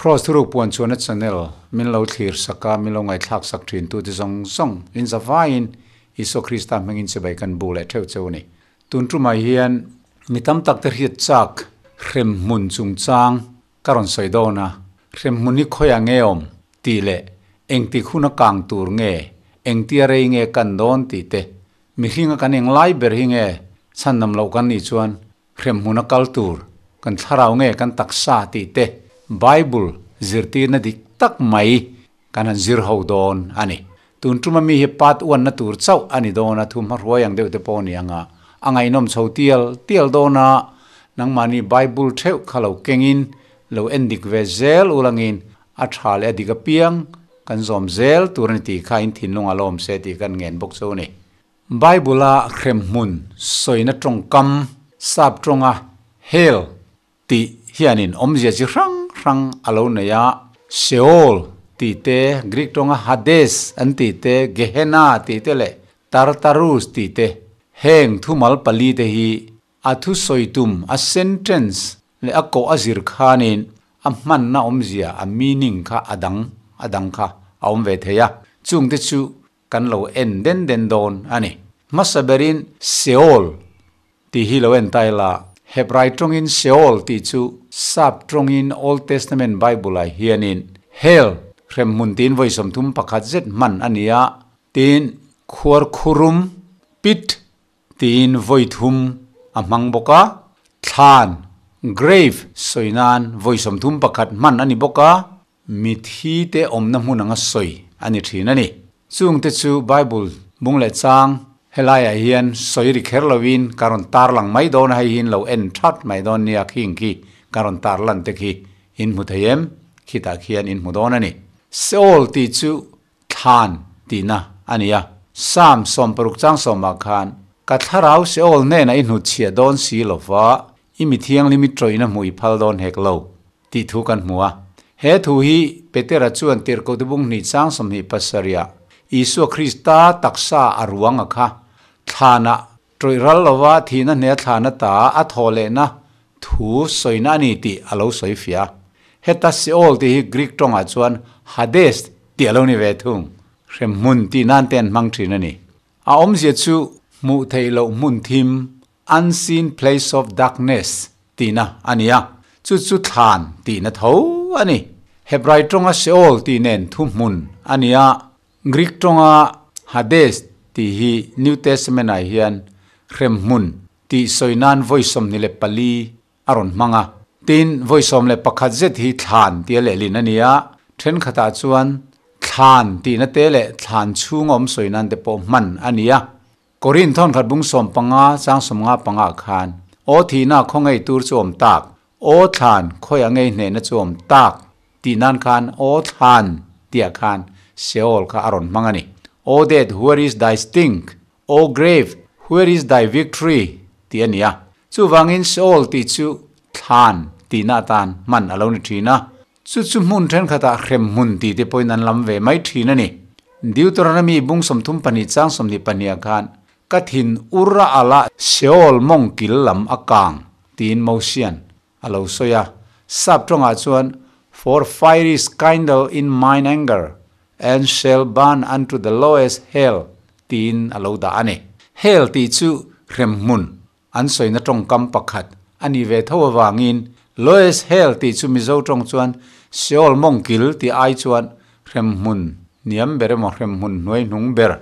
Kraws thuruk puan chuan a channel min lo thlir sak a, min lo ngaihthlak sak thin tute zawng zawng in zavaiin Isua Krista hmangin chibai kan bu leh theuh cheu a ni. Tun tumah hian mi tam tak te hriat chak hremhmun chungchang ka rawn sawi dawn a, hremhmun hi khawiah nge awm tih leh engtik huna kang tur nge, engtia rei nge kan dawn tih te, mihringa kan englai ber hi nge chhandam loh kan nih chuan Hremhmun a kal tur, kan thlarau nge kan taksa tih te Bible zirtirna dik tak mai kan han zir ho dawn a ni. Tun tuma mi hi part uanna tur chauh a ni dawn a, thu hmahruai ang deuh te pawh a ni ang a, a ngaihnawm chho tial tial dawn a, nangmahni Bible theuh kha lo kengin lo en dik ve zel ulangin a tha leh a dik apiang kan zawm zel tur a ni tih kha in thinlung a lawm se tih kan ngen bawk chu a ni. Bible-a hremhmun sawina tawngkam sap tawnga hell tih hianin awmzia chi hrang hrang a lo nei a. Sheol tih te, Greek tawnga Hades an tih te, Gehenna tih te leh Tartarus tih te, heng thumal pali te hi a thusawi tum, a sentence, leh a kawh a zir khanin a hmanna awmzia, a meaning, kha a dang a dang kha a awm ve thei a. Chungte chu Kan lo en den den dawn a ni. Hmasa berin Seol tih hi lo en ta ila, Hebrai tawngin Seol tih chu Sap tawngin Old Testament Bible-ah hianin Hell, hremhmun tiin vawi 31 zet hman a ni a, tin khuarkhurum, pit, tiin vawi thum a hmang bawk a, thlan, grave, sawi nan vawi 31 hman a ni bawk a. Mithi te awmna hmun anga sawi a ni thin a ni. Chungte chu Bible bung leh chang helaiah hian sawi ri kher lovin ka rawn tarlang mai dawn a, hei hi in lo en that mai dawn nia khing khi ka rawn tarlan te khi in hmu thei em? Khitah khian in hmu dawn a ni. Seol tih chu thlan tihna a ni a. Psalm 60 chang sawmah khan, Ka thlarau Seol hnenah i hnutchhiah dawn si lova, i mi thianghlim i tawihna hmuh i phal dawn hek lo. Tih thu kan hmu a. He thu hi Petera chuan Tirhkohte bung hnih chang 27ah Isua Krista taksa a ruang a kha thlanah tawih ral lova thihna hneh a thlan ata a thawh lehna thu sawina a ni tih a lo sawi fiah a. Heta Seol tih hi Greek tawngah chuan Hades tih a lo ni ve thung. Hremhmun tih nan te an hmang thin a ni. A awmzia chu hmuh theih loh hmun thim, unseen place of darkness, tihna a ni a, chu chu thlan tihna tho a ni. Hebrai tawnga Sheol tih nen thuhmun a ni a, Greek tawnga Hades tih hi New Testament-ah hian hremhmun tih sawi nan vawi 24 a rawn hmang a. Tin, vawi 11 zet hi thlan tia lehlin a ni a, thenkhatah chuan thlan tihna te leh thlan chhunga awm sawi nan te pawh hman a ni a. Korin thawnkhat bung 15 chang 55 ah khan, Aw thihna khaw ngei tur chu awm tak, aw thlan khawiah ngei hnehna chu awm tak, tih nan khan aw thlan tihah khan Sheol kha a rawn hmang a ni. O death, where is thy sting? O grave, where is thy victory? tih a ni a. Chuvangin Sheol tih chu thlan tihna atan hman a lo ni thin a. Chu chu hmun thenkhatah hremhmun tih te pawhin an lam ve mai thin a ni. Deuteronomy bung 32 chang 22 ah khan, Ka thin ur a al a, Sheol mawng kil lam a kang, tiin Mosian a lo sawi a. Sap tawngah chuan, For fire is kindled in mine anger, and shall burn unto the lowest hell, tiin a lo dah a ni. Hell tih chu hremhmun An sawina tawngkam pakhat a ni ve tho avangin Loes Hell tih chu Mizo tawng chuan Seol mawngkil tih ai chuan hremhmun hniam ber emaw hremhmun hnuai hnung ber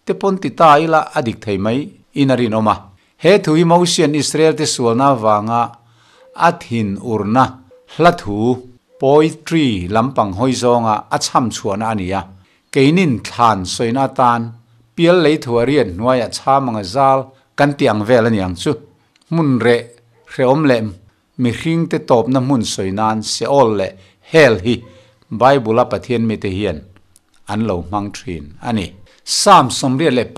te pawn ti ta ila a dik thei mai in a rinawm a. He thu hi Mosian Israel te sualna avanga a thin urna hla thu, poetry, lampang hawi zawnga a chham chhuahna a ni a. Keinin thlan sawina atan pial lei thu a riat hnuaiah chham anga zal kan tih ang vel a ni ang chu. Hmun reh hrehawm leh mihringte tawpna hmun sawi nan Seol leh Hell hi Bible-a Pathian mite hian an lo hmang thin a ni. Psalm 86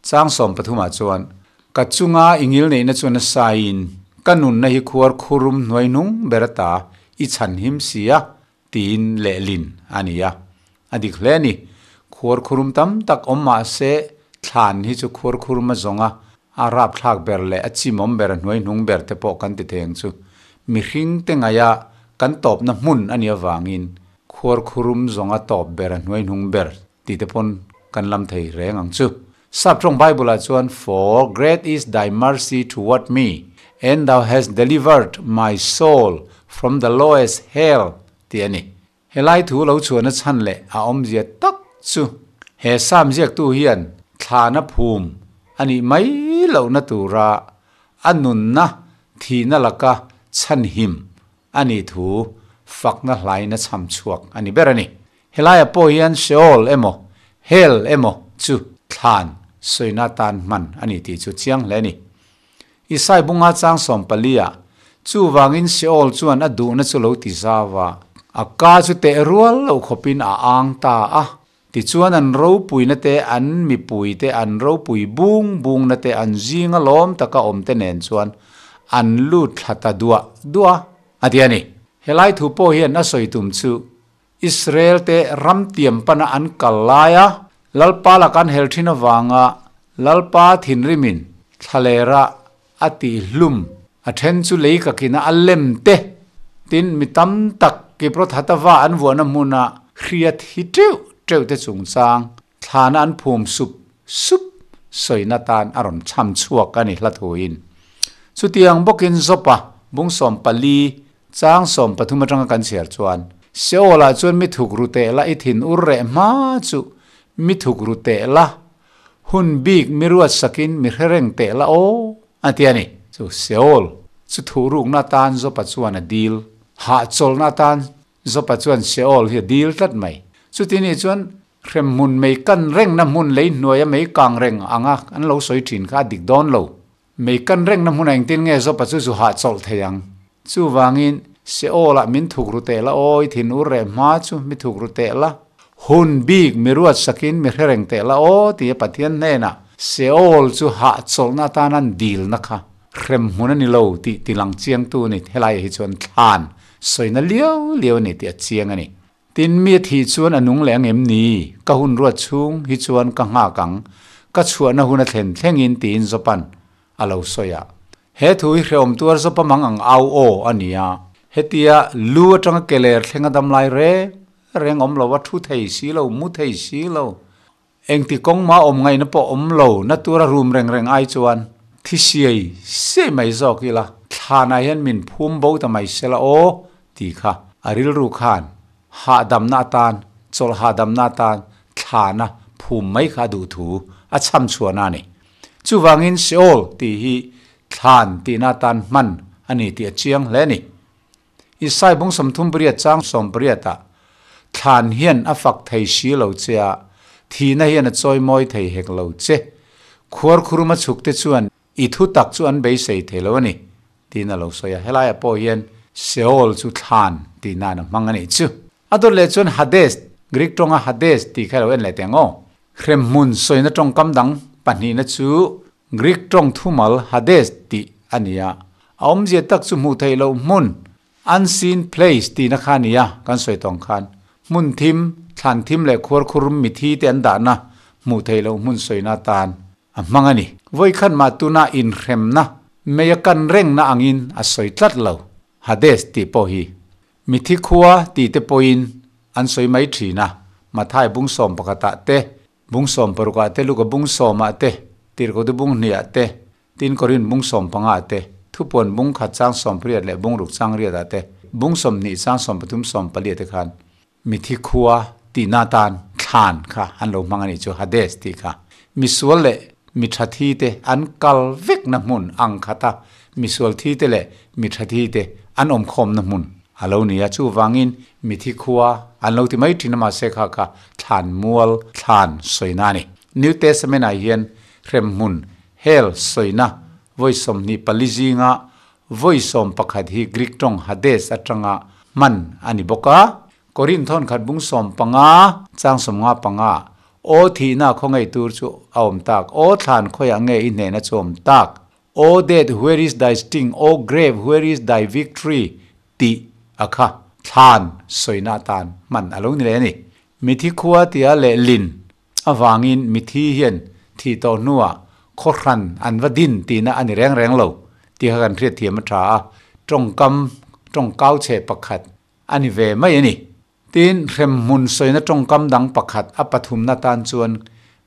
chang 13 ah chuan, Ka chunga i ngilneihna chuan a saiin ka nunna hi khuar khurum hnuai hnung ber ata i chhanhim si a, tiin lehlin a ni a. A dik hle a ni. Khuarkhurum tam tak awm mah se, thlan hi chu khuarkhurum a zawng a, a rapthlak ber leh a chimawm ber, a hnuaihnung ber te pawh kan ti thei ang chu. Mihring te ngaia kan tawpna hmun a nih avangin khuarkhurum zawnga tawp ber a hnuaihnung ber tih te pawn kan lam thei reng ang chu. Sap tawng Bible ah chuan For great is thy mercy toward me, and thou hast delivered my soul from the lowest hell tih a ni. Helai thu lo chhuahna chhan leh a awmzia tak chu he Psalm ziaktu hian thlana phum a nih mai lohna tura a nunna thihna laka chhanhim a nih thu fakna hlain a chham chhuak a ni ber a ni. Helaiah pawh hian Sheol emaw Hell emaw chu thlan sawina atan hman a ni tih chu chiang hle a ni. Isai bunga chang sawmpalia chuvangin Sheol chuan a duhna chu lo ti zau a, a ka chu teh rual loh khawpin a ang ta a. Tichuan an ropuina te, an mipui te, an ropui bung bungna te, an zinga lawm taka awm te nen chuan an lut thla ta duah duah a ti a ni. Helai thu pawh hian a sawi tum chu Israel te ram tiam pana an kal laia Lalpa laka an hel thin avanga Lalpa thinrimin thlalera a tihhlum a then chu lei kakina a lem te tin mi tam tak Kibroth-Hattaavah an vuahna hmuna hriat hi teuh teuh te chungchang thlana an phum sup sup sawina tan a rawn chham chhuak a ni hla thuin. Chutiang bawkin Jopa bung 14 chang 13 atanga kan chhiar chuan, Seol-ah chuan mi thuk ru teh la i thin ur reh hma chu mi thuk ru teh la, hun bik mi ruat sakin mi hre reng teh la aw, a ti a ni. Chu Seol chu thuh rukna atan Jopa chuan a dil, hahchawlhna atan Jopa chuan Seol hi a dil tlat mai. Chuti nih chuan Hremhmun mei kan rengna hmun lei hnuaia mei kang reng anga an lo sawi thin kha a dik dawn lo. Mei kan rengna hmunah engtin nge Jopa chu zu hahchawlh thei ang? Chuvangin, Seol-ah min thuk ru teh la awi, thin ur reh hma chu mi thuk ru teh la, hun bik mi ruat sakin mi hre reng teh la aw tia Pathian hnenah Seol chu hahchawlhna atan an dilna kha hremhmun a ni lo tih tilang chiangtu a ni. Helaiah hi chuan thlan sawina liau liau a ni tih a chiang a ni. Tin, mi a thih chuan a nung leh ang em ni? Ka hun ruat chhung hi chuan ka nghak ang, ka chhuahna hun a thlen thlengin tiin Jopan a lo sawi a. He thu hi hrehawm tuar Jopa mang ang au aw a ni a. Hetia lu atanga keler thleng a dam lai reng reng awm lo a, thu thei si lo, mu thei si lo. Engti kawng mah awm ngaihna pawh awm lo, na tura rum reng reng ai chuan thi siai siai mai zawk ila, thlanah hian min phum bo ta mai sela aw ti kha a rilru khan hahdamna atan, chawlh hahdamna atan thlana phum mai kha a duh thu a chham chhuahna a ni. Chuvangin Seol tih hi thlan tihna atan hman a ni tih a chiang hle a ni. Isai bung 38 chang 18 ah, Thlan hian a fak thei si lo che a, thihna hian a chawi mawi thei hek lo che. Khuarkhuruma chhuk te chuan i thu tak chu an beisei thei lo a ni, tiin a lo sawi a. Helaiah pawh hian Seol chu thlan tih nan a hmang a nih chu. A dawt leh chuan Hades, Greek tawnga Hades tih kha i lo en leh teh ang aw. Hremhmun sawina tawngkam dang pahnihna chu Greek tawng thumal Hades tih a ni a, a awmzia tak chu hmuh theih loh hmun, unseen place, tihna kha a ni a, kan sawi tawng khan hmun thim, thlan thim leh khuarkhur mithi te an dahna hmuh theih loh hmun sawina atan a hmang a ni. Vawikhat mah tuna inhremna mei a kan rengna angin a sawi tlat lo, Hades tih pawh hi. Mithi khua tih te pawhin an sawi mai thin a, Mathai bung 11 ah te, Bung 60 ah te, Luka bung 10 ah te, Tirhkotu bung 2 ah te, tin Korin bung 15 ah te, Thupuan bung 1 chang 18 leh bung 6 chang 8 ah te, bung 20 chang 13 14 ah te khan mithi khua tihna atan thlan kha an lo hmang a nih chu, Hades tih kha. Misual leh mi tha thi te an kal vekna hmun ang khata misual thi te leh mi tha thi te an awm khawmna hmun a lo ni a, chuvangin mithi khua an lo ti mai thin a, mahse kha kha thlan mual thlan sawina a ni. New Testament ah hian hremhmun, hell, sawina vawi 24 zinga vawi 11 hi Greek tawng Hades atanga hman a ni bawk a. Korinth thawn khat bung 15 chang 55 Aw thihna khawngaih tur chu a awm tak, aw thlan khawiah nge i hnehna chu awm tak? O death, where is thy sting? O grave, where is thy victory? tih a kha thlan sawina atan hman a lo ni leh a ni. Mithi khua tia leh lin avangin mithi hian thih tawh hnuah khaw hran an va din tihna a ni reng reng lo tih kha kan hriatthiam a tha a. Tawngkam tawngkau chhe pakhat a ni ve mai a ni. Tin, hremhmun sawina tawngkam dang pakhat a pathumna tan chuan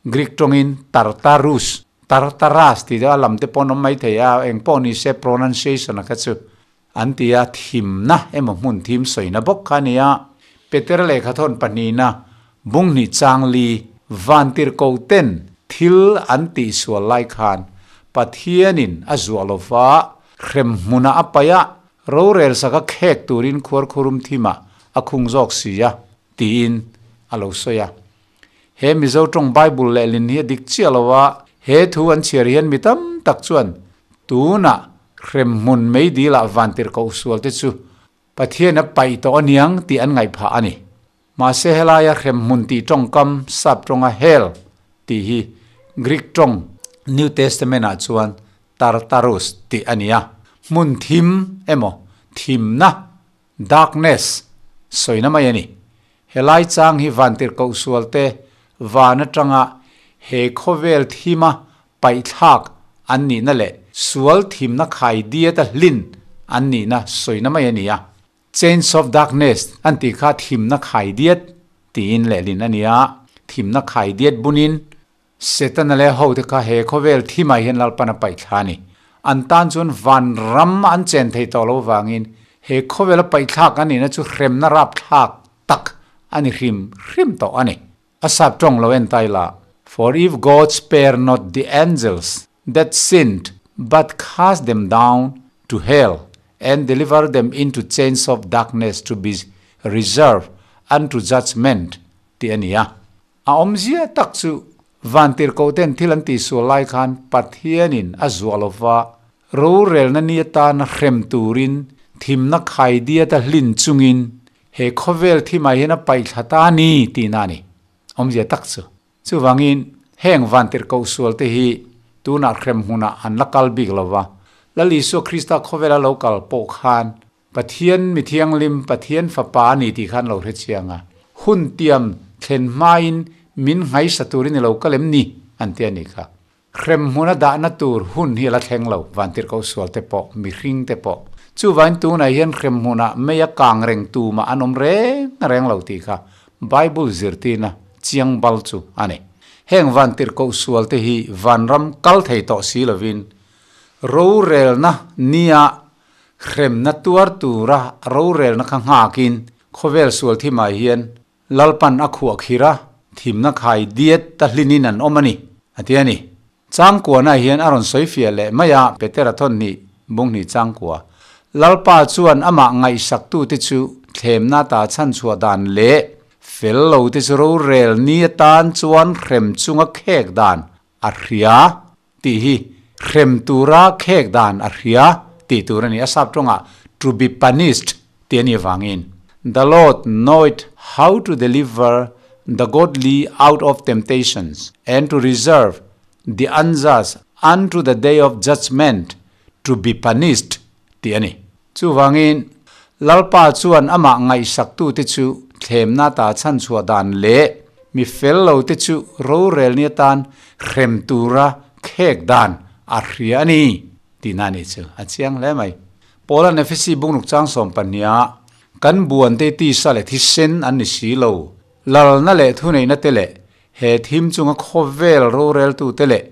Greek tawngin Tartarus, Tartaras tih deuh a lam te pawh an awm mai thei a, eng pawh ni se pronunciation a kha chu an ti a, thimna emaw hmun thim sawina bawk kha a ni a. Petera lehkhathawn pahnihna bung hnih chang li vantirhkoh ten thil an tihsual lai khan Pathianin a zuah lova hremhmunah a paih a, Rorel saka khek turin khuarkhurum thimah a khung zawk si a, tiin a lo sawi a. He Mizo tawng Bible lehlin hi a dik chiah lo a, he thu an chhiar hian mi tam tak chuan tunah hremhmun meidilah vantirhkoh sualte chu Pathian a paih tawh aniang tih an ngaihphah a ni. Mahse helaia hremhmun tih tawngkam sap tawnga hell tih hi Greek tawng New Testament ah chuan Tartarus tih a ni a, hmun thim emaw thimna, darkness, sawina mai a ni. Helai chang hi vantirhkoh sualte van atanga he khawvel thima paihthlak an nihna leh sual thimna khai diat a hlin an nihna sawina mai a ni a. Chains of Darkness an tih kha thimna khai diat tiin lehlin a ni a, thimna khai diat bunin Setana leh hote kha he khawvel thimah hian Lalpan a paihthla a ni. An tan chuan vanram an chen thei tawh lo vangin he khawvela paihthlak an nihna chu hremna rapthlak tak a ni hrim hrim tawh a ni. A sap tawng lo en tai la, For if God spare not the angels that sinned but cast them down to hell and deliver them into chains of darkness to be reserved unto judgment tih a ni a. A awmzia tak chu Vantirhkoh-ten thil an tihsual lai khan Pathianin a zuah lo va, rorelna ni atana hrem turin thimna khaidiat a hlin chungin he khawvel thimah hian a paihthla ta a ni tihna a ni. Awmzia tak chu. Chuvangin heng Vantirhkoh sualte hi tunah hrem hmunah an la kal bik lo va, Lal Isua Krista khawvela lo kal pawh khan Pathian mi thianghlim, Pathian Fapa a ni tih khan lo hre chiang a, hun tiam thlen hmain min nghaisa turin i lo kal em ni? an ti a nih kha. Hrem hmuna dahna tur hun hi a la thleng lo, vantirhkoh sual te pawh, mihring te pawh. Chuvain tunah hian hrem hmunah mei a kang reng tumah an awm reng reng lo tih kha Bible zirtirna chiang bal chu a ni. Heng vantirhkoh sual te hi vanram kal thei tawh si lovin rorelna nia Hremna tuar tura rorelna kha nghakin khawvel sual thimah hian Lalpan a khuah khir a, thimna khai diet ta hlinin an awm a ni, a ti a ni. Changkuana hian a rawn sawi fiah leh mai a, Petera thawn hnih, bung hnih changkua. Lalpa chuan amah ngaihsaktute chu thlemna ta chhanchhuah dan leh fel lote chu rorel ni atan chuan hrem chunga khek dan a hria tih hi hrem tura khek dan a hria tih tur a ni. A sap tawngah to be punished tih a nih avangin The Lord knoweth how to deliver the godly out of temptations and to reserve the unjust unto the day of judgement to be punished tih a ni. Chuvangin, Lalpa chuan amah ngaihsaktute chu thlemna ta chhanchhuah dan leh mi fel lote chu rorelni atan hrem tura khek dan a hria a ni tihna a nih chu a chiang hle mai. Paula'n Efesi bungruk chang 12 ah, Kan buante tisa leh thisen an ni si lo, lalna leh thuneihna te leh he thim chunga khawvel roreltute leh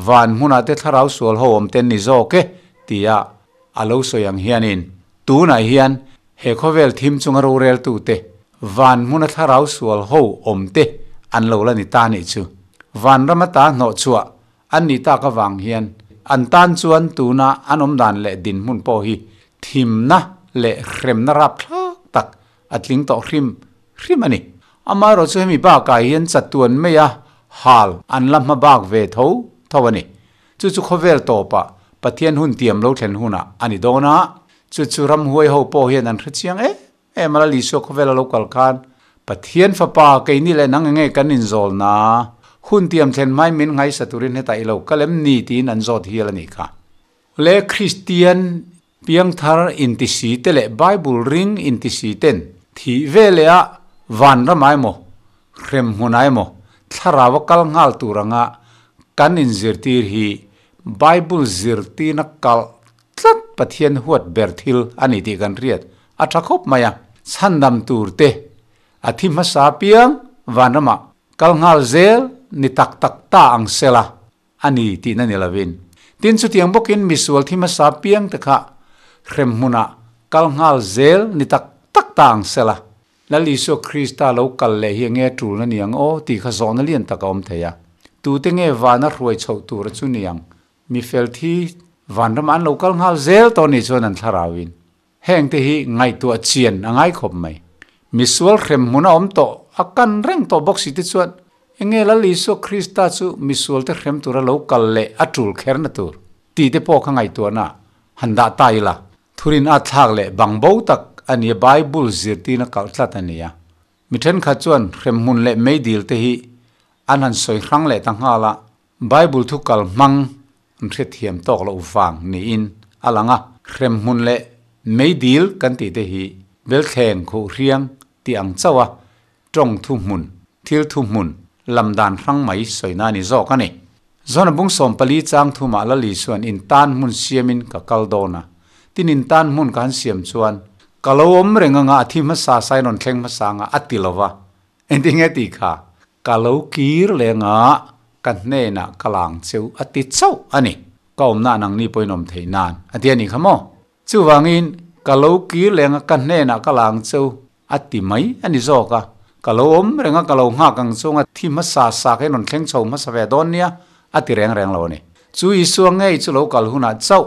van hmunah te thlarau sual ho awm te an ni zawk e, tia A lo sawi ang hianin, tunah hian he khawvel thim chunga roreltute, van hmuna thlarau sual ho awmte an lo la ni ta nih chu. Vanram ata hnawh chhuah an nih tak avang hian an tan chuan tuna an awmdan leh dinhmun pawh hi thimna leh hremna rapthlak tak a tling tawh hrim hrim a ni. Amaherawhchu hemi bakah hian chatuan maia hal an la hma bak ve tho tho a ni. Chu chu khawvel tawpah Pathian hun tiam lo thlen hunah a ni dawn a, chu chu ramhuai ho pawh hian an hre chiang em em a, Lal Isua khawvela lo kal khan Pathian fapa keini leh nang enge kan inzawlna hun tiam thlen hmain min nghaisa turin hetah i lo kal em ni tiin an zawt hial a nih kha. Le Kristian piangthar intisi te leh Bible ring intisi ten thih ve leh a vanram ah emaw Hrem hmunah emaw thlarau a kal nghal tur anga kan inzirtir hi Bible zirtirna kalh tlat Pathian huat ber thil a ni tih kan hriat a tha khawp mai a. Chhandam tur te a thi hmasa piang vanramah kal nghal zel ni tak tak ta ang sela a ni tihna ni lovin. Tin, chutiang bawkin misual thi hmasa piang te kha hrem hmunah kal nghal zel ni tak tak ta ang sela. Lal Isua Krista lo kal leh hi enge tulna ni ang aw tih kha zawhna lian tak a awm thei a. Tute nge vana hruai chhoh tura chu ni ang? Mi fel thi vanramah an lo kal nghal zel tawh nih chuan an thlarauin hengte hi ngaihtuah chian a ngai khawp mai. Misual hrem hmun a awm tawh a kan reng tawh bawk si te chuan enge Lal Isua Krista chu misualte hrem tura lo kal leh a tul kherna tur tih te pawh kha ngaihtuahna han dah ta ila. Thurin a thlak leh bang bo tak a nia Bible zirtirna kalh tlat a nia. Mi thenkhat chuan hremhmun leh meidil te hi an han sawi hrang leh ta nghal a, Bible thu kal hmang an hrethiam tawk loh vang niin a lang a. Hremhmun leh meidil kan tih te hi belthleng khuh hriang tih ang chauh a tawng thuhmun, thil thuhmun, lam dan hrang mai sawina a ni zawk a ni. Zona bung 14 chang thumah Lal Isuan in tan hmun siamin ka kal dawn a, tin in tan hmun ka han siam chuan ka lo awm reng anga a thi hmasa sain rawn thleng hmasa anga a ti lo va. Engtinge tih kha? Ka lo kir leh anga ka hnenah ka lang cheu a ti chauh a ni. Ka awmna nangni pawhin awm theih nan a ti a nih kha maw? Chuvangin ka lo kir leh anga ka hnenah ka lang cheu A ti mai a ni zawk a, ka lo awm reng a, ka lo nghak ang chunga thi hmasa sa kha in rawn thleng chho hmasa ve dawn nia, a ti reng reng lo a ni. Chu Isua ngei chu lo kal hunah chauh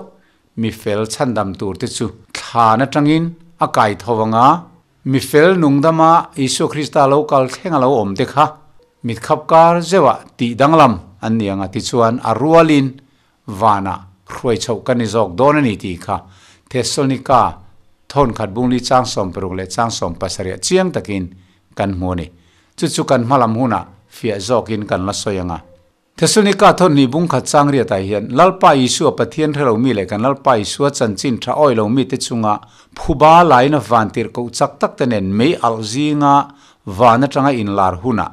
mi fel chhandam tur te chu thlan atangin a kai tho ang a, mi fel nungdama Isua Krista lo kal thleng a lo awm te kha mitkhap kar zeuhah tih danglam an ni ang a, tichuan a rualin Vanah hruai chhoh ka ni zawk dawn a ni tih kha Thessalonika thawn khat bungli chang 60 leh chang 70 chiang takin kan hmu a ni. Chu chu kan hmalam hunah fiah zawkin kan la sawi ang a. Thessalonika thawn hnih bung khat chang riatah hian Lalpa Isua Pathian hre lomi leh kan Lalpa Isua chanchin tha awi lomi te chunga phuba laina van tirhkoh chak tak te nen mei alh zinga van atanga inlar hunah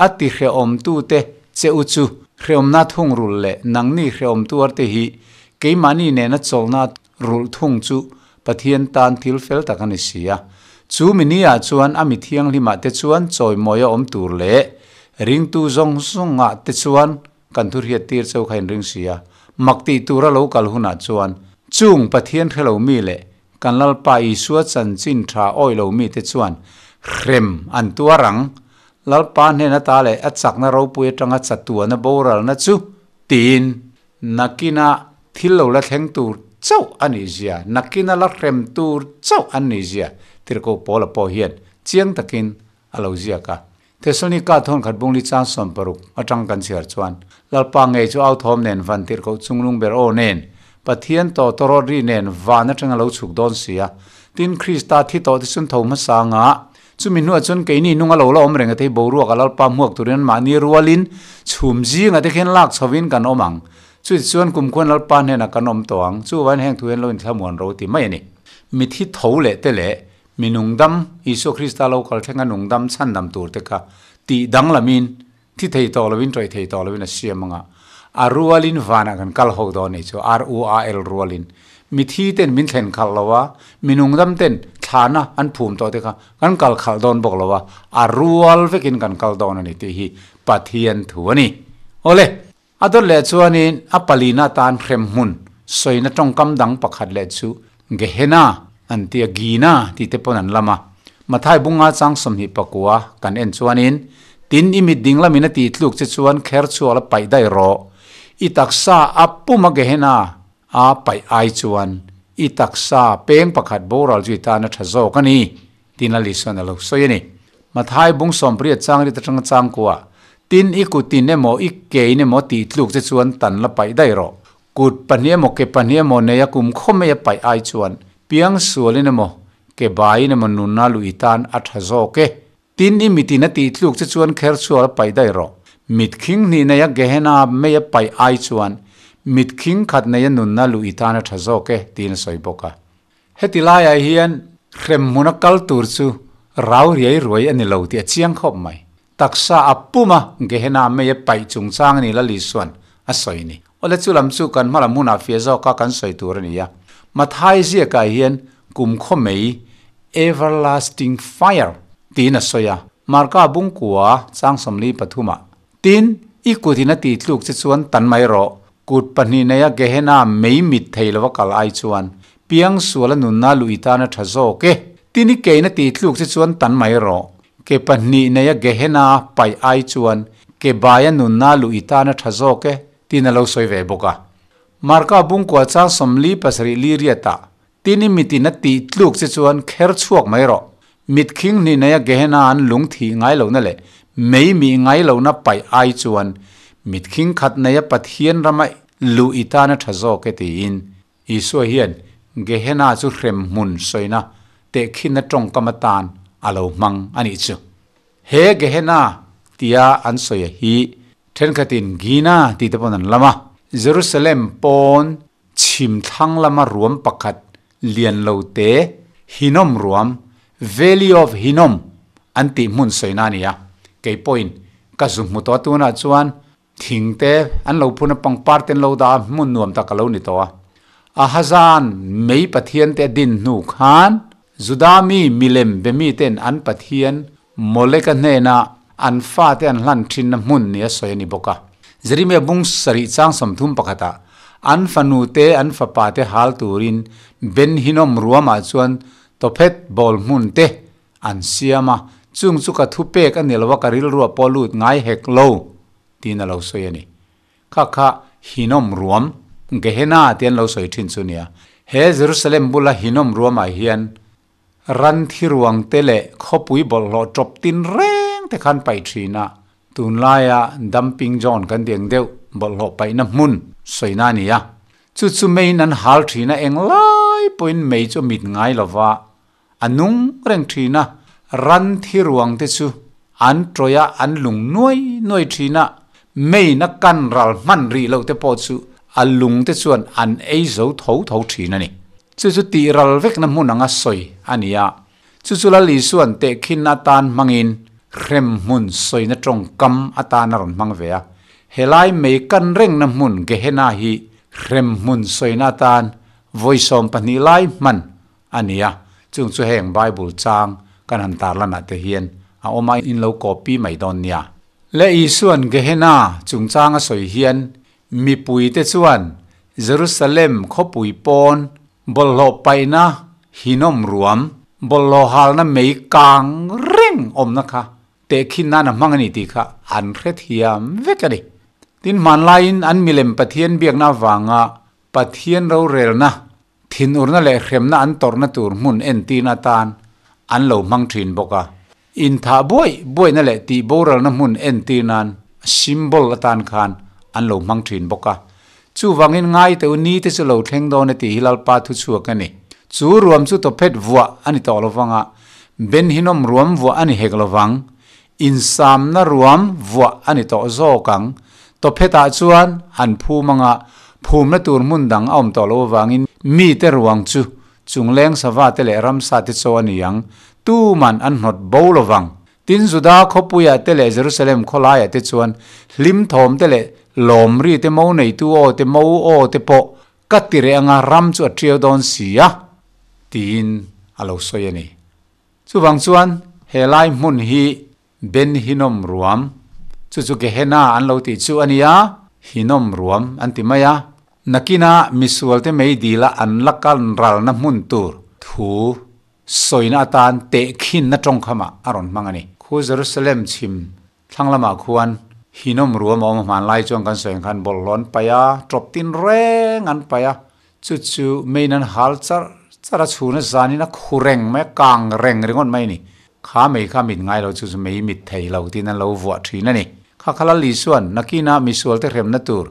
A ti hrehawmtute che u chu hrehawmna thung rulh leh nangni hrehawm tuarte hi keimahni nena chawlhna rulh thung chu Pathian tan thil fel tak a ni si a. Chu mi niah chuan a mi thianghlimah te chuan chawimawi a awm tur leh ringtu zawng zawngah te chuan kan thu hriattir cheu kha inring si a. Mak tih tura lo kal hunah chuan chung Pathian hre lo mi leh Kan Lalpa Isua chanchin tha awih lo mite chuan hrem an tuar ang. Lalpa hnen ata leh a chakna ropui atanga chatuana boralna chu tiin nakina thil lo la thleng tur chauh a nih zia, nakina la hrem tur chauh an nih zia Tirhkoh Paula pawh hian chiang takin a lo ziak a. Thessalonika thawn khat bungli chang 60 atang kan chhiar chuan, Lalpa ngei chu au thawm nen van tirhkoh chunglung ber aw nen, Pathian tawh tawrawt ri nen van atanga lo chhuk dawn si a. Tin, Krista thi tawh te chun tho hmasa anga, chumi hnuah chuan keini nunga lo la awm reng a thei boruak a Lalpa hmuak turin an mahni rualin chhum zinga te khian lak chhovin kan awm ang. Chutichuan kumkhuan Lalpa hnenah kan awm tawh ang, chuvain heng thu hian lo inthlamuan ro ti mai a ni. Mithi tho leh te leh Mi nungdam, Isua Krista lo kal thlenga nungdam chhandam tur te kha tih danglamin, thi thei tawh lovin, tawih thei tawh lovin a siam anga, a rualin vanah kan kal ho dawn nih chu, R-U-A-L rualin. Mi thi ten min thlen khalh lo a, mi nungdam ten thlana an phum tawh te kha kan kal khalh dawn bawk lo a, a rual vekin kan kal dawn a ni tih hi Pathian thu a ni. Awle! A dawt leh chuanin a palina atan hrem hmun sawina tawngkam dang pakhat leh chu Gehenna an ti a, Gina tih te pawn an lam a. Mathai bunga chang 29 kan en chuanin, Tin i mit ding lamin a tih tluk che chuan kher chhuak la paih daih rawh. I taksa a puma Gehenna a paih ai chuan i taksa peng pakhat boral chu i tan a tha zawk a ni, Tin a Lisuan a lo sawi a ni. Mathai bung 80 chang rit atanga changkua, Tin i kutin emaw i kein emaw tih tluk che chuan tan la paih daih rawh. Kut pahnih emaw ke pahnih emaw nei a kum khaw mai a paih ai chuan piang sualin emaw ke baiin emaw nunna luh i tan a tha zawk e. Tin i mitin a tih tluk che chuan kher chhuak la paih daih rawh. Mit khing hnih nei a Gehenna mei a paih ai chuan mit khing khat nei a nunna luh i tan a tha zawk e, tiin a sawi bawk a. Heti laiah hian hrem hmuna kal tur chu rau riai ruai a ni lo tih a chiang khawp mai. Taksa a pum a, Gehenna mei a paih chungchang a ni Lal Isua'n a sawi ni. Awle chu lam chu kan hmalam hunah fia zawka kan sawi tur a ni a. Mathai ziakah hian kum khaw mei Everlasting fire tiin a sawi a. Marka bungkua chang 43 ah, Tin, i kutin a tihtluk che chuan tan mai rawh, kut pahnih neia Gehenna mei mit thei lova kal ai chuan piangsuala nunna luh i tan a tha zawk e. Tin, i kein a tihtluk che chuan tan mai rawh, ke pahnih neia Gehenna paih ai chuan ke baia nunna luh i tan a tha zawk e, tiin a lo sawi ve bawk a. Marka bungkua chang 47 li riatah Tin i mitin a tih tluk che chuan kher chhuak mai rawh. Mit khing hnih neia Gehenna an lung thih ngai lohna leh mei mih ngai lohna paih ai chuan mit khing khat neia Pathian rama luh i tan a tha zawk e tiin Isua hian Gehenna chu hrem hmun sawina tehkhinna tawngkam atan a lo hmang a nih chu. He Gehenna tia an sawi hi thenkhatin Gina tih te pawn an lam a, Jerusalem pawn Chhim thlang lama ruam pakhat lian lo te Hinnom ruam, Valley of Hinnom, an tih hmun sawina a ni a. Kei pawhin ka zu hmu tawh a, tunah chuan thing te an lo phun a, pangpar te an lo dah a, hmun nuam tak a lo ni tawh a. Ahazan mei pathian te a din hnu khan Juda mi milem be miten an pathian Moleka hnena an fate an hlan thinna hmun nia sawi a ni bawk a. Jeremia bung sarih chang 31 ah an fanu te an fapa te hal turin Ben Hinnom ruamah chuan Tophet bawl hmun te an siam a, chung chu ka thu pek a ni lo a ka rilru a pawh lut ngai hek lo tiin a lo sawi a ni. Kha kha Hinnom ruam, Gehenna ti an lo sawi thin chu nia. He Jerusalem bula Hinnom ruamah hian Ran thi ruang te leh khawpui bawlhhlawh tawp tin reng te khan paih thin a, tunlaia dumping zone kan tih ang deuh bawlhhlawh paihna hmun sawina a ni a. Chu chu meiin an hal thin a, englai pawhin mei chu a mit ngai lova a nung reng thin a, ran thi ruang te chu an tawih a, an lung nuai nuai thin a, meiin a kan ral hman rih loh te pawh chu a lung te chuan an ei zo tho tho thin a ni. Chu chu tih ral vekna hmun anga sawi a ni a, chu chu Lal Isua'n tehkhinna atan hmangin hrem hmun sawina tawngkam atan a rawn hmang ve a. Helai mei kan rengna hmun Gehenna hi hrem hmun sawina atan vawi 12 lai hman a ni a, chung chu heng Bible chang kan han tarlanah te hian a awm a, in lo copy mai dawn nia. Le Isua'n Gehenna chungchang a sawi hian Mipuite chuan Jerusalem khawpui pawn bawlhhlawh paihna Hinnom ruam, bawlhhlawh halna mei kang reng awmna kha tehkhin nan a hmang a ni tih kha an hrethiam vek a ni. Tin, hmanlaiin an milem Pathian biakna avanga Pathian rorelna, thinurna leh hremna an tawrhna tur hmun entirna atan an lo hmang thin bawk a. Inthah buaih buaihna leh tihboralna hmun entir nan symbol atan khan an lo hmang thin bawk a. Chuvangin ngai teu ni te chu lo thleng dawn e tih hi Lalpa thu chhuak a ni. Chu ruam chu Tophet vuah a ni tawh lovang a, Ben Hinnom ruam vuah a ni hek lovang. Insamna ruam vuah a ni tawh zawk ang. Tophetah chuan an phum anga phumna tur hmun dang a awm tawh loh avangin mite ruang chu Chungleng sava te leh ramsa te chaw a ni ang, tuman an hnawt bo lo vang. Tin, Juda khawpuiah te leh Jerusalem khawlaiah te chuan hlim thawm te leh lawmri te mo neitu aw te mo aw te pawh ka ti reh anga ram chu a tiau dawn si a, tiin a lo sawi a ni. Chuvang chuan he lai hmun hi Ben Hinnom ruam, chu chu Gehenna an lo tih chu a nia, Hinnom ruam an ti mai a. Nakina misualte mei dila an la kan ralna hmun tur thu sawina atan tehkhinna tawngkhamah a rawn hmang a ni. Khu Jerusalem chhim thlang lamah khuan Hinnom ruam a awm a, hmanlai chuan kan sawi ang khan bawlhhlawh an paih a, tawp tin reng an paih a, chu chu meiin an hal char char a, chhuna zanin a khu reng mai a, kang reng ringawt mai a ni. Kha mei kha mit ngai lo chu chu mei mit thei lo tiin an lo vuah thin a ni. Kha kha Lal Isua'n nakina misualte hremna tur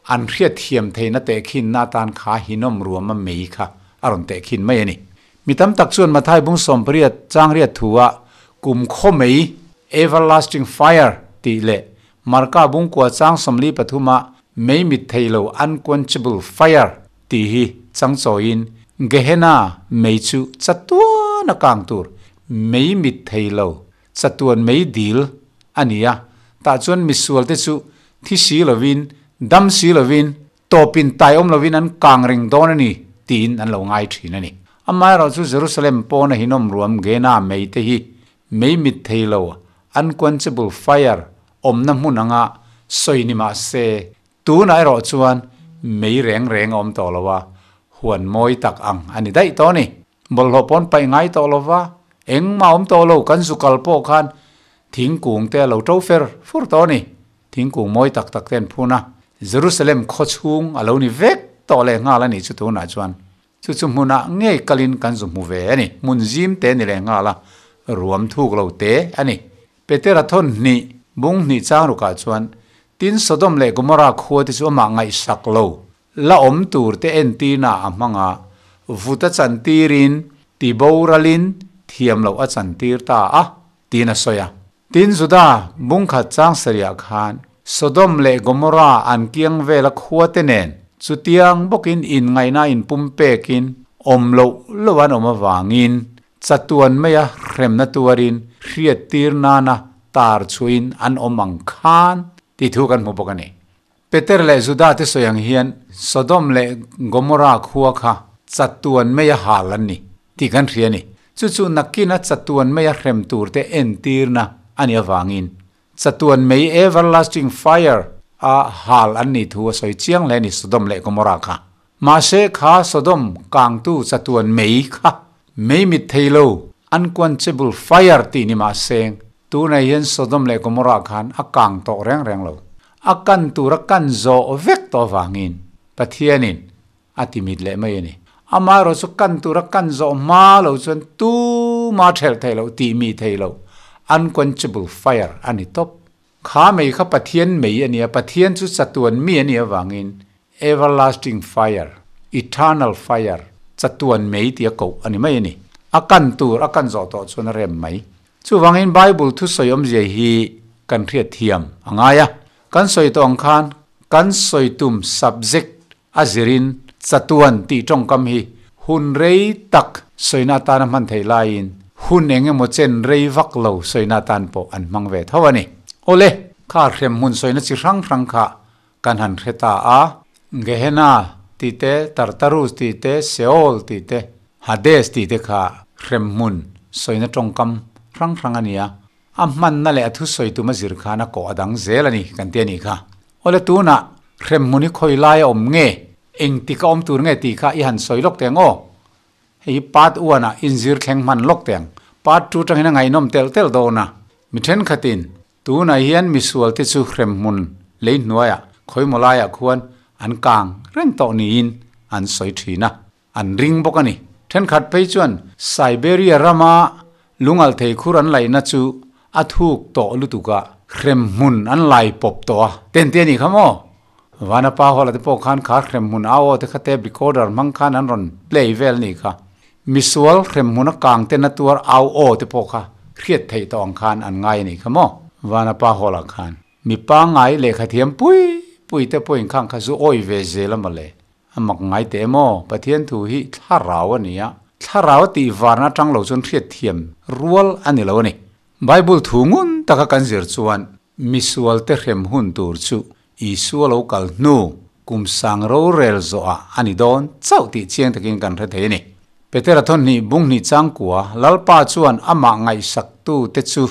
an hriatthiam theihna tehkhinna atan kha Hinnom ruama mei kha a rawn tehkhin mai a ni. Mi tam tak chuan Mathai bung 80 chang riat thua kum khaw mei, everlasting fire, tih leh Marka bung kua chang 43a mei mit thei lo, unquenchable fire, tih hi chang chawiin Gehenna mei chu chatuan a kang tur mei mit thei lo, chatuan mei dil a ni a, tah chuan misualte chu thi si lovin, dam si lovin, tawpin tai awm lovin an kang reng dawn a ni tiin an lo ngai thin a ni. Amaherawhchu Jerusalem pawna hinawm ruam Gehenna mei te hi mei mit thei lo, unquenchable fire, awmna hmun anga sawi ni mah se, tunah erawh chuan mei reng reng a awm tawh lo a, huan mawi tak ang a ni daih tawh a ni. Bawlhhlawh pawn paih ngai tawh lo va, engmah awm tawh lo, kan zu kal pawh khan thingkung te a lo to fer fur tawh a ni. Thingkung mawi tak tak te an phun a, Jerusalem khaw chhung a lo ni vek tawh leh nghal a nih chu tunah chuan. Chu chu hmunah ngei kalin kan zu hmu ve a ni. Hmun zim te ni leh nghal a, ruam thuk lo te a ni. Petera thawn hnih, bung hnih chang rukah chuan, Tin Sodom leh Gomorrah khua te chu amah ngaihsak lo, la awm tur te entirna a hmang a, vut a chantirin, ti boralin, thiam loh a chantir ta a, tiin a sawi a. Tin Juda bung khat chang sarihah khan Sodom leh Gomorrah an kiang vela khua te nen chutiang bawkin inngaihna inpumpekin awm loh loh an awm avangin chatuan maia hremna tuarin hriattir nana tar chhuahin an awm ang khan tih thu kan hmu bawk a ni. Peter leh Juda te sawi ang hian Sodom leh Gomorrah khua kha chatuan maia hal an ni tih kan hria a ni. Chu chu nakina chatuan maia hrem turte entirna a nih avangin chatuan mei, everlasting fire, a hal an nih thu a sawi chiang hle a ni Sodom leh Gomorrah kha. Mahse kha Sodom kangtu chatuan mei kha mei mit thei lo, unquenchable fire, tih ni mahse tunah hian Sodom leh Gomorrah khan a kang tawh reng reng lo. A kan tur a kan zawh vek tawh avangin Pathianin a ti mit leh mai a ni. Amaherawh chu kan tur a kan zawh hma lo chuan tuma thelh theih loh, tih mih theih loh, unquenchable fire, a ni tawp. Kha mei kha Pathian mei a ni a, Pathian chu chatuan mi a nih avangin everlasting fire, eternal fire, chatuan mei tia koh a ni mai a ni. A kan tur a kan zawh tawh chuan a rem mai. Chuvangin Bible thusawi awmzia hi kan hriat thiam a ngai a. Kan sawi tawh ang khan kan sawi tum subject a zirin chatuan tih tawngkam hi hun rei tak sawina atana hman theih laiin hun eng emaw chen rei vak lo sawina atan pawh an hmang ve tho a ni. Awle, kha hrem hmun sawina chi hrang hrang kha kan han hre ta a. Gehenna tih te, Tartarus tih te, Sheol tih te, Hades tih te kha hrem hmun sawina tawngkam hrang hrang a ni a. A hmanna leh a thusawi tum a zir khan a kawh a dang zel a ni kan ti a nih kha. Awle tunah hremhmun hi khawi lai a awm nge? Engtik a awm tur nge tih kha i han sawi lawk teng aw. Hei hi part one ah inzir thleng hman lawk teng. Part two tangin a ngaihnawm telh telh dawn a. Mi thenkhatin tunah hian misual te chu hremhmun lei hnuaiah khawimaw laiah khuan an kang reng tawh niin an sawi thin a. An ring bawk a ni. Thenkhat phei chuan Siberia rama lungalh thei khur an laihna chu a thuk tawh lutuk a, hremhmun an lai pawp tawh a, ten te a nih kha maw? Vanapa Hall-a te pawh khan kha hremhmun au aw te kha tape recorder hmang khan an rawn play vel a nih kha. Misual hremhmun a kang ten a tuar au aw te pawh kha hriat theih tawh ang khan an ngai a nih kha maw? Vanapa Hall-ah khan mi pangngai lehkhathiam pui pui te pawhin khang kha zu awi ve zel a mawle. A mak ngai teh emaw? Pathian thu hi thlarau a ni a, thlarau a tih varna atang lo chuan hriatthiam rual a ni lo a ni. Bible thu ngun taka kan zir chuan misual te hrem hun tur chu Isua lo kal hnu kum sang rorel zawhah a ni dawn chauh tih chiang takin kan hre thei a ni. Petera thawn hnih bung hnih changkua Lalpa chuan amah ngaihsaktu te chu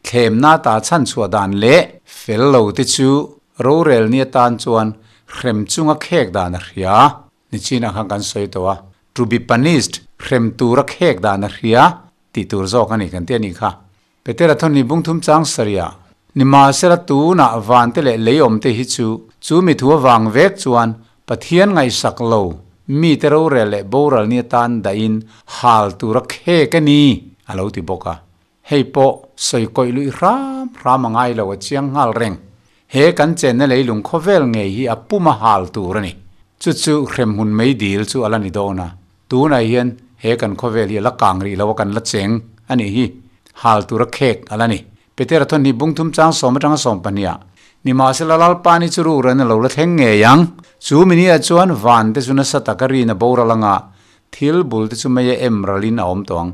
thlemna ta chhanchhuah dan leh fel lo te chu rorel ni atan chuan Hrem chunga khek dan a hria. Nichinah khan kan sawi tawh a, to be punished, hrem tura khek dan a hria tih tur zawk a ni kan ti a nih kha. Petera thawn ni bungthum chang sarihah, Nimahsela tunah vante leh lei awmte hi chu, chu mi thu avang vek chuan Pathian ngaihsak lo, mite rorel leh boral ni atan dahin hal tura khek a ni, a lo ti bawk a. Hei pawh sawi kawih luih hram hram a ngai lo a chiang nghal reng. He kan chenna leilung khawvel ngei hi a pum a hal tur a ni. Chu chu hremhmun mei dil chu a la ni dawn a. Tunah hian he kan khawvel hi a la kang rih lo a kan la cheng a nih hi. Hal tur a khek a la ni. Petera thawn hi bungthum chang sawm atanga 12 ah Nimahsela Lalpa ni chu ruran a lo la thleng ngei ang. Chu mini ah chuan van te chu nasa taka rin a boral anga Thil bul te chu mei a em ralin a awm tawh ang.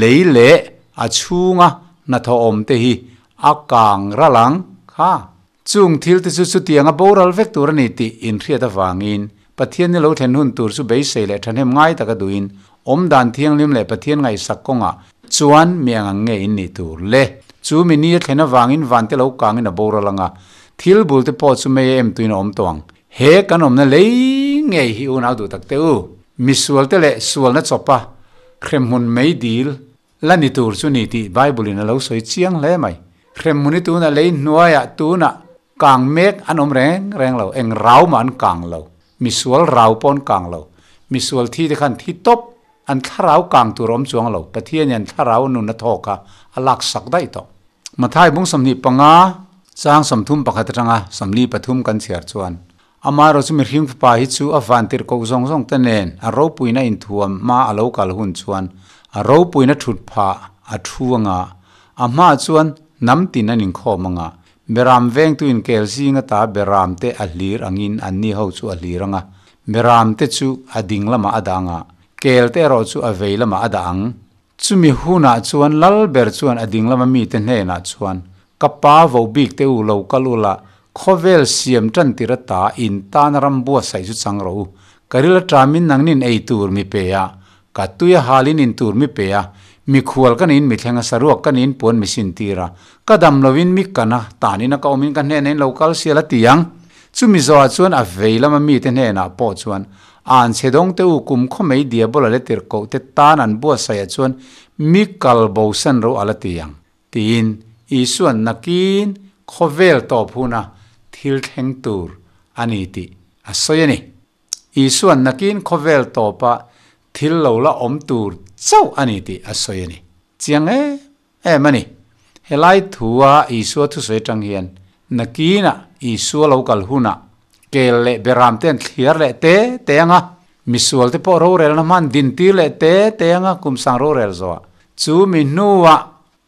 Lei leh a chhunga hnathawh awm te hi a kang ral ang kha. Chung thil te chu chutianga boral vek tur a ni tih inhriat avangin Pathian ni lo thlen hun tur chu beisei leh thahnem ngai taka duhin Awm dan thianghlim leh Pathian ngaihsak kawngah chuan mi ang ang nge in nih tur le? Chu mi ni a thlen avangin van te lo kangin a boral anga, thil bul te pawh chu mei a em tuin a awm tawh ang. He kan awmna lei ngei hi unau duh tak teh u. Misual te leh sualna chawpa hremhmun mei dil la ni tur chu ni tih Bible in a lo sawi chiang hle mai. Hremhmun hi tuna lei hnuaiah tunah kang mek an awm reng reng lo, eng rau mah an kang lo, misual rau pawh an kang lo, misual thi te khan thi tawp, an thlarau kang tur a awm chuang lo, Pathian in an thlarau nun a thawk a, a lak sak daih tawh. Mathai bung 25, chang 31 atanga 43 kan chhiar chuan, Amaherawhchu mihring fapa hi chu a vantirh koh zawng zawng te nen a ropuina inthuam hma a lo kal hun chuan a ropuina thut phah a thu anga, a hmaah chuan hnam tin an inkhawm anga, beram vengtu inkel zing ata beram te a hlir angin anni ho chu a hlir anga, beram te chu a ding lamah a dah anga, kel te erawh chu a vei lamah a dah ang. Chumi hunah chuan lal ber chuan a ding lama mite hnenah chuan, Ka pa vo bik te u lo kal ula, khawvel siam tan tir ata in tan ram buatsaih chu chang rawh u. Ka ril aṭamin nangnin ei tur mi pe a, ka tui a halin in tur mi pe a, mikhual ka niin mi thleng a, saruak ka niin puan mi sin tir a, ka dam loin mi kan a, tanin a ka awmin ka hnenah in lo kal sial a ti ang. Chumi zawhah chuan a vei lama mite hnenah pawh chuan, An chhe dawng te u kum khaw mai diabola le tirhkoh te tan an buatsaih ah chuan mi kal bo san ro a la ti ang, tiin Isua'n nakin khawvel tawp huna thil thleng tur a ni tih a sawi a ni. Isua'n nakin khawvel tawpa thil lo la awm tur chauh a ni tih a sawi a ni. Chiang em em a ni. Helai thua Isua thusawi atang hian nakinah Isua lo kal hunah kel leh beram te an thliar leh te te anga, misual te pawh rorelna hman din tir leh te te anga kum sang rorel zawhah chu mi hnuah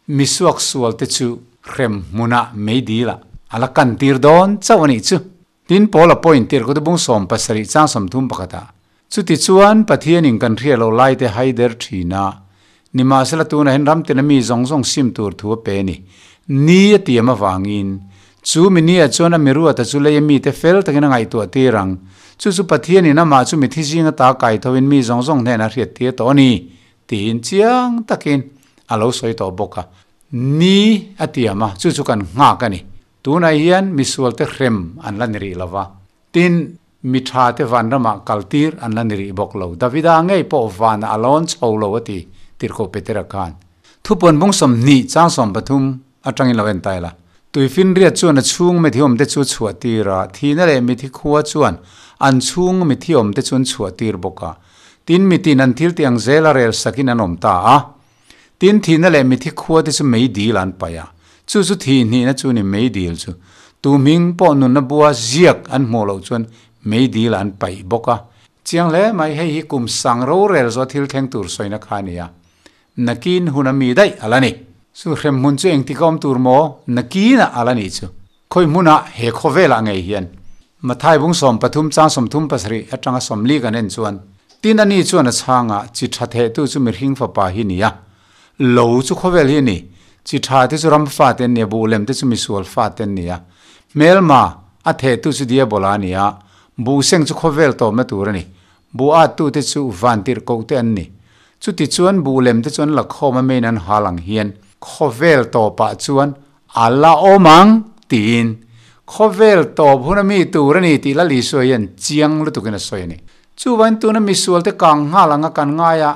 misuak sual te chu hrem hmunah meidilah a la kan tir dawn chauh a nih chu. Tin, Paula point tir kawt bung 70 chang 30 pakhatah, Chutichuan, Pathianin kan hriat loh laite haider thin a, nimahsela tunah hian ram tina mi zawng zawng sim tur thu a pe a ni. Ni a tiam avangin, chu mi nia chuan a miruata chu leia mite fel takin a ngaihtuah tir ang. Chu chu Pathianin amah chu mithi zinga ta kai thoin mi zawng zawng hnenah a hriat tir tawh a ni, tiin chiang takin a lo sawi tawh bawk a. Ni a tiam a, chu chu kan nghak a ni. Tunah hian misualte hrem an la ni rih lo va, tin, mi thate vanramah kaltir an la ni rih bawk lo. Davida ngei pawh vanah a lawn chho lo a ti, Tirhkoh Petera khan. Thupuan bung 20 chang 13 atangin lo en ta ila. Tuifinriat chuan a chhung mithi awmte chu a chhuah tir a, thihna leh mithi khua chuan an chhung mithi awmte chu an chhuah tir bawk a. Tin, mitin an thil tih ang zela rel sakin an awm ta a. Tin, thihna leh mithi khua te chu meidil an paih a, chu chu thihhnihna chu ni meidil chu. Tu hming pawh nunna bua ziak an hmuh loh chuan meidil an paih bawk a. Chiang hle mai, hei hi kum sang rorel zawh thil thleng tur sawina kha a ni a, nakin hun a mi daih a la ni. Chu hremhmun chu engtik a awm tur maw? Nakinah a la nih chu. Khawi hmunah he khawvelah ngei hian Mathai bung 13 chang 37 atanga 40 kan en chuan, Tin ani chuan a chhangah chi tha thehtu chu mihring fapa hi ni a, lo chu khawvel hi a ni, chi tha te chu ram fate an ni a, buh lem te chu misual fate an ni a, hmelma a thehtu chu diabola a ni a, buh seng chu khawvel tawpna tur a ni, buh attu te chu vantirhkoh te an ni. Chutichuan buh lem te chu an la khawm a main an hal ang hian khawvel tawpah chuan A la awm ang, tiin khawvel tawp hun a mi tur a ni tih Lal Isua hian chiang lutukin a sawi a ni. Chuvain tuna misualte kang nghal anga kan ngai a,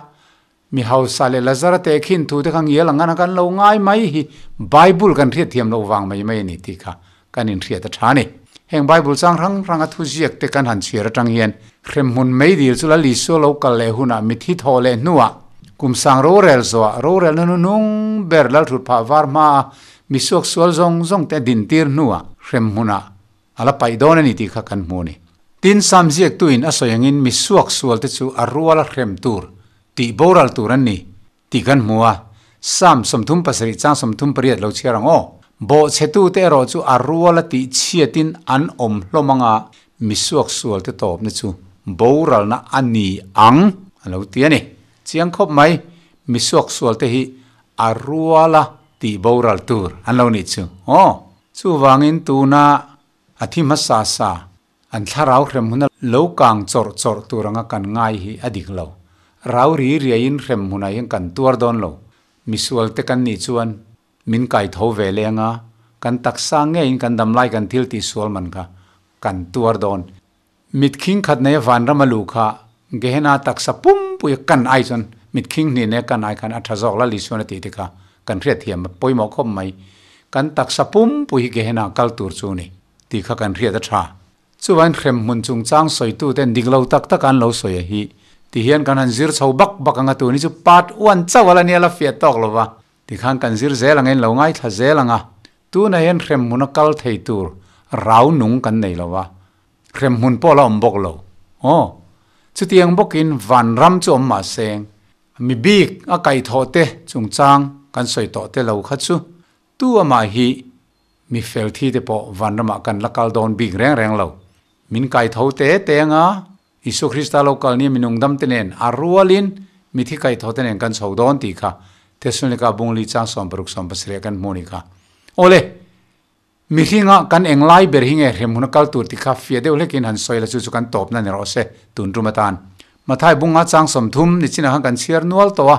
mi hausa leh Lazara tehkhin thu te kha ngial ang a kan lo ngai mai hi Bible kan hriatthiam loh vang mai mai a ni tih kha kan inhriat a tha a ni. Heng Bible chang hrang hranga thuziak te kan han chhiar atang hian hremhmun meidil chu Lal Isua lo kal leh hunah mithi thawh leh hnuah kum sang rorel zawhah rorelna hnuhnung ber Lalhrut phah var hmaa misuak sual zawng zawng te a dintir hnuah hremhmunah a la paih dawn a ni tih kha kan hmu a ni. Tin, Sam ziaktuin a sawi angin misuak sual te chu a ruala hrem tur tih boral tur an ni. Tih kan hmu a, Sam 37 chang 38 lo chhiar ang aw. Bawhchhetute erawh chu a ruala tih chhiatin an awm hlawm anga misuak sualte tawpna chu boralna a ni ang a lo ti a ni. Chiang khawp mai, misuak sualte hi a ruala tih boral tur an lo nih chu aw. Chuvangin tuna a thi hmasa sa An thlarau hrem huna lo kang chawrh chawrh tur anga kan ngai hi a dik lo. Rau ri riaiin hrem hmunah hian kan tuar dawn lo. Misual te kan nih chuan min kai tho ve leng a, kan taksa ngeiin kan damlai kan thil tih sual man kha kan tuar dawn. Mit khing khat nei a vanram a luh kha Gehenna taksa pumpuia kan ai chuan mit khing hnih nei a kan ai khan a tha zawk Lal Isuan a tih te kha kan hriatthiam a pawimawh khawp mai. Kan taksa pumpui hi Gehenna kal tur chu ni tih kha kan hriat a tha. Chuvain hremhmun chungchang sawituten dik lo tak tak an lo sawi a hi ti hian kan han zir chho bak bak ang a tun hi chu part one chauh a la nia la fiah tawk lo va tikhan kan zir zel ang a in lo ngaithla zel ang a tunah hian hremhmun a kal thei tur rau nung kan nei lo va hremhmun pawh la awm bawk lo aw chutiang bawkin vanram chu awm mah seng mi bik a kaihthawh te chungchang kan sawi tawh te lo kha chu Tu amah hi mi fel thi te pawh vanramah kan la kal dawn bik reng reng lo. Min kai tho te te anga Isua Krista lo kal nia minung dam te nen a rualin mithi kai tho te nen kan chho dawn tih kha Thesalonika bungli chang 60 17 kan hmu ni kha. Awle, mihringa kan eng lai ber hi nge hremhmun a kal tur tih kha fiah deuh hlekin han sawi la chu chu kan tawpna ni rawh se tun tum atan. Mathai bunga chang 30 ni chinah khan kan chhiar nual tawh a,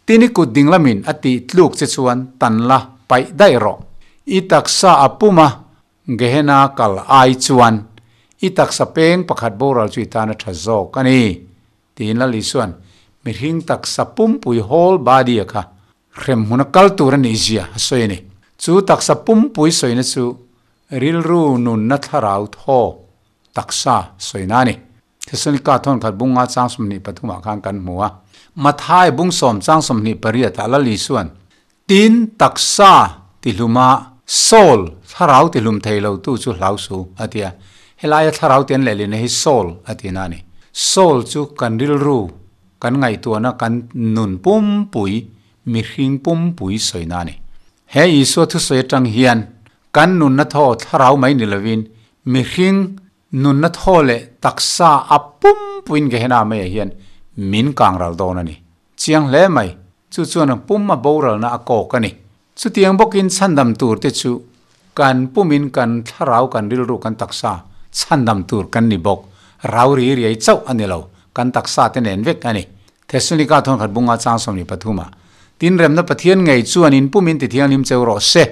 Tini kut ding lamin a tih tluk che chuan tan la paih daih rawh. I taksa a pum a, Gehenna kal ai chuan i taksa peng pakhat boral chu i tan a tha zawk a ni, tiin Lal Isua'n mihring taksa pumpui whole body a kha hremhmun a kal tur a nih zia a sawi a ni. Chu taksa pumpui sawina chu rilru nunna thlarau thaw taksa sawina a ni. Thesalonika thawn khat bunga chang 23 ah khan kan hmu a. Mathai bung 10 chang 28 ah Lal Isua'n, Tin, taksa tihluma soul, thlarau tihlum thei lo tu chu hlau su, a ti a. Helaia thlarau ti an lehlin hi soul a ti na a ni. Soul chu kan rilru, kan ngaihtuahna, kan nun pumpui, mihring pumpui sawina a ni. He Isua thusawi atang hian kan nunna thaw thlarau mai ni lovin mihring Nunna thaw leh taksa a pumpuiin Gehenna maiah hian min kangral dawn a ni. Chiang hle mai, chu chuan a pum a boralna a kawk a ni. Chutiang bawkin chhandam tur te chu kan pumin kan thlarau kan rilru kan taksa chhandam tur kan ni bawk. Rau ri riai chauh a ni lo, kan taksa te nen vek a ni. Thesalonika thawnkhat bunga chang 23 ah, Tin remna Pathian ngei chuan in pumin ti thianghlim cheu rawh se.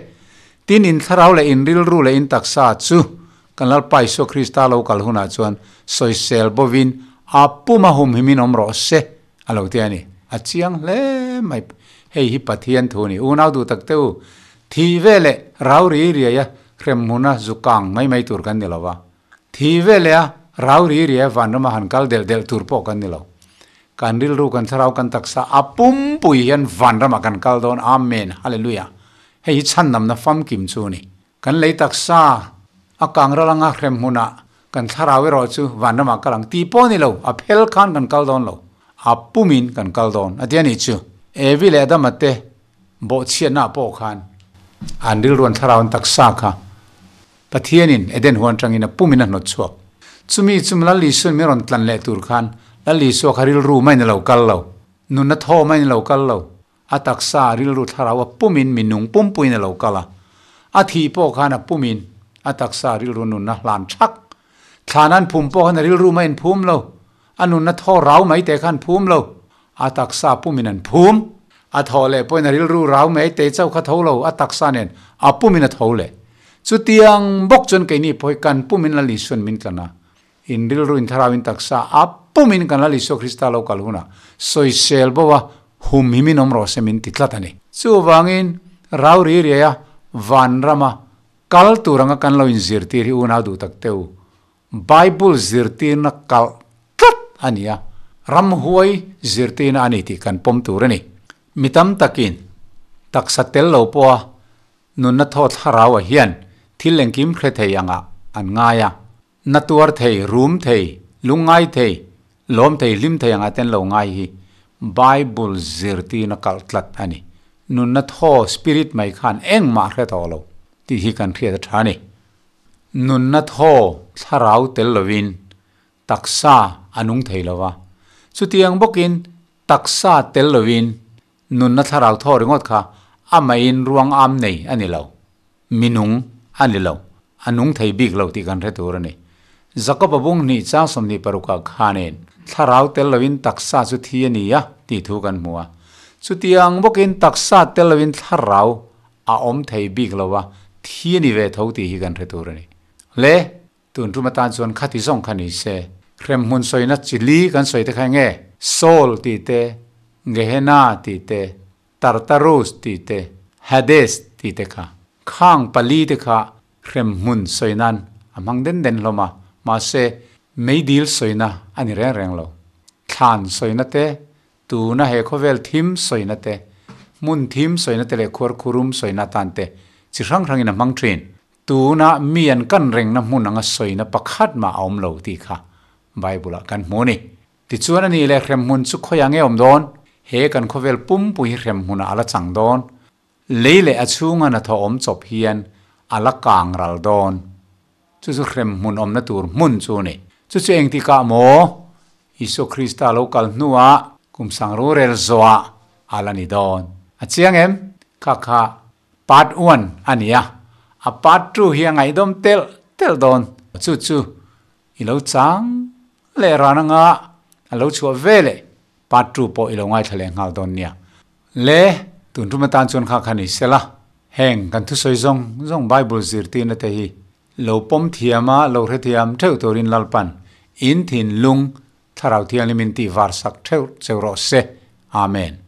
Tin in thlarau leh in rilru leh in taksa chu Kan Lalpa Isua Krista lo kal hunah chuan sawisel bovin a pum a humhimin awm rawh se a lo ti a ni. A chiang hle mai. Hei hi Pathian thu a ni. Unau duh tak te u, thi ve leh rau ri riaia hremhmuna zu kang mai mai tur kan ni lo va. Thi ve leh a rau ri riaia vanrama han kal delh delh tur pawh kan ni lo. Kan rilru, kan thlarau, kan taksa a pumpui hian vanramah kan kal dawn. Amen. Hallelujah. Hei hi chhandamna famkim chu a ni. Kan lei taksa a kang ral anga hrem hmunah kan thlarau erawh chu vanramah kal ang tih pawh a ni lo, a phel khan kan kal dawn lo, a pumin kan kal dawn a ti a nih chu. Evi leh Adama te bawhchhiatna ah pawh khan an rilru an thlarau an taksa kha Pathianin Eden huan atangin a pumin a hnawt chhuak. Chumi chu Lal Isua'n min rawn tlan leh tur khan Lal Isua kha rilru maiin a lo kal lo, nunna thaw maiin a lo kal lo, A taksa rilru thlarau a pumin mi nung pumpuiin a lo kal a. A thih pawh khan a pumin a taksa rilru nunna hlan thak. Thlan an phum pawh khan a rilru mai an phum lo. A nunna thaw rau mai te khan phum lo. A taksa pumin an phum. A thawh leh pawhin a rilru rau mai te chauh kha tho lo, a taksa nen a pumin a tho leh. Chutiang bawk chuan keini pawh hi kan pumin Lal Isuan min tlan a. In rilru in thlarau in taksa a pumin kan Lal Isua Krista lo kal hunah sawisel bo a hum hi min awm rawh se min ti tlat a ni. Chuvangin rau ri riai a vanrama kal tur anga kan lo inzirtir hi unau duh tak teu Bible zirtirna kalh tlat a ni a, ramhuai zirtirna a ni tih kan pawm tur a ni. Mi tam takin taksa tel lo pawha nunna thaw thlarau ah hian thil engkim hre thei angah an ngai a. Na tuar thei, rum thei, lungngai thei, lawm thei, hlim thei angah ten lo ngai hi Bible zirtirna kalh tlat a ni. Nunna thaw, spirit, mai khan engmah hre tawh lo tih hi kan hriat a tha a ni. Nunna thaw, thlarau tel lovin taksa a nung thei lo va. Chutiang bawkin taksa tel lovin nunna thlarau thaw ringawt kha amahin ruang am nei a ni lo. Mi nung a ni lo, a nung thei bik lo tih kan hre tur a ni. Jakob-a bung hnih chang 26 ah khanin. Thlarau tel loin taksa chu thi a ni a tih thu kan hmu a. Chutiang bawkin taksa tel loin thlarau a awm thei bik lo a, thi a ni ve tho tih hi kan hre tur a ni. Le, tun tum atan chuan khati zawng kha ni se. Hremhmun sawina chi li kan sawi te kha eng nge? Saul tih te, Gehenna tih te, Tartarus tih te, Hades tih te kha. Khang pali te kha Hremhmun sawi nan a hmang den den hlawm a, mahse meidil sawina a ni reng reng lo. Thlan sawina te, tuna he khawvel thim sawina te, hmun thim sawina te leh khuarkhurum sawina atan te chi hrang hrangin a hmang thin. Tuna mi an kan rengna hmun anga sawina pakhat mah a awm lo tih kha Bible-ah kan hmu a ni. Tichuan a nih leh hremhmun chu khawiah nge awm dawn? He kan khawvel pumpui hi hremhmunah a la chang dawn. Lei leh a chhunga hnathawh awm chawp hian a la kang ral dawn. Chu chu hrem hmun awmna tur hmun chu a ni. Chu chu engtikah maw Isua Krista lo kal hnuah kum sang rurel zawhah a la ni dawn. A chiang em? Kha kha part one a ni a, a part two hi a ngaihdawm telh telh dawn. Chu chu i lo chang leh ran anga a lo chhuah ve leh part 2 pawh i lo ngaithla leh nghal dawn nia. Le, tun tum atan chuan kha kha ni sela, heng kan thusawi zawng zawng Bible zirtirna te hi lo pawm thiam a, lo hrethiam theuh turin Lalpan in thinlung Thlarau Thianghlim in tih var sak theuh cheu rawh se. Amen.